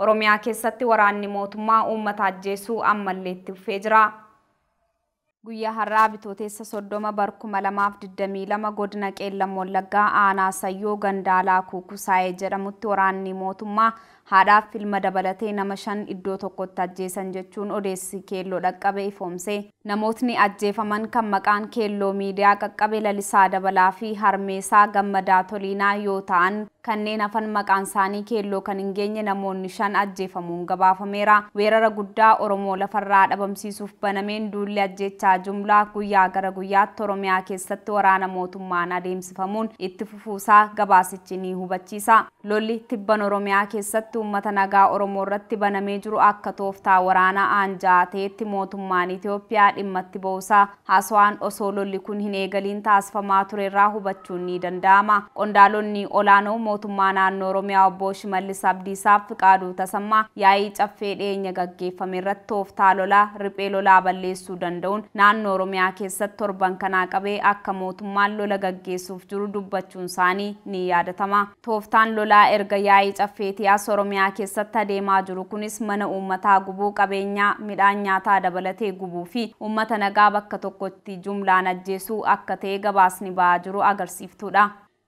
Oromiyaa keessatti waraanni mootummaa uummata ajjeesuu ammallee itti fufee jira. Guyyaa har'aa Bitootessa 30 bar 2022 godina Qeellam Wallaggaa aanaa Sayyoo Gandaalaa Kukusaayee jedhamutti waraanni mootummaa haadhaaf ilma dabalatee nama 5 iddoo tokkotti ajjeesan jechuun odeessi Keelloo dhaqqabe ifoomse. Namootni ajjeefaman kan maqaan Keelloo Miidiyaa qaqqabe Lalisaa Dabalaa fi Harmeesaa Gammadaa Toliinaa yoo ta'an, kanneen hafan maqaan isaanii Keelloo kan hin geenye namoonni 5 ajjeefamuun gabaafameera. Weerara guddaa Oromoo lafarraa dhabamsiisuuf banameen duulli ajjeechaa jumlaa guyyaa gara guyyaatti Oromiyaa keessatti waraana mootummaan adeemsifamuun itti fufuusaa gabaasichi ni hubachiisa. Lolli tibban Oromiyaa keessatti uummata nagaa Oromoo irratti banamee jiru akka tooftaa waraanaa aanjaa ta'etti mootummaan Itoophiyaa dhimma itti ba'uusaa haasawaan osoo lolli kun hin eegaliin taasifamaa ture irraa hubachuun ni danda'ama. Qondaalonni olaanoo mootummaa naannoo Oromiyaa obbo Shimallis Abdiisaa fi Fiqaaduu Tasammaa yaa'ii caffee dhiyeenya gaggeeffame irratti tooftaa lolaa riphee lolaa balleessuu danda'uun naannoo Oromiyaa keessatti torban kanaa qabee akka mootummaan lola gaggeessuuf jiru dubbachuun isaanii ni yaadatama. Tooftaan lolaa erga yaa'ii caffeetii as Oromiyaa keessatti adeemaa jiru kunis mana uummataa gubuu, qabeenyaa midhaan nyaataa dabalatee gubuu fi uummata nagaa bakka tokkotti jumlaan ajjeesuu akka ta'e gabaasni ba'aa jiru agarsiiftuudha.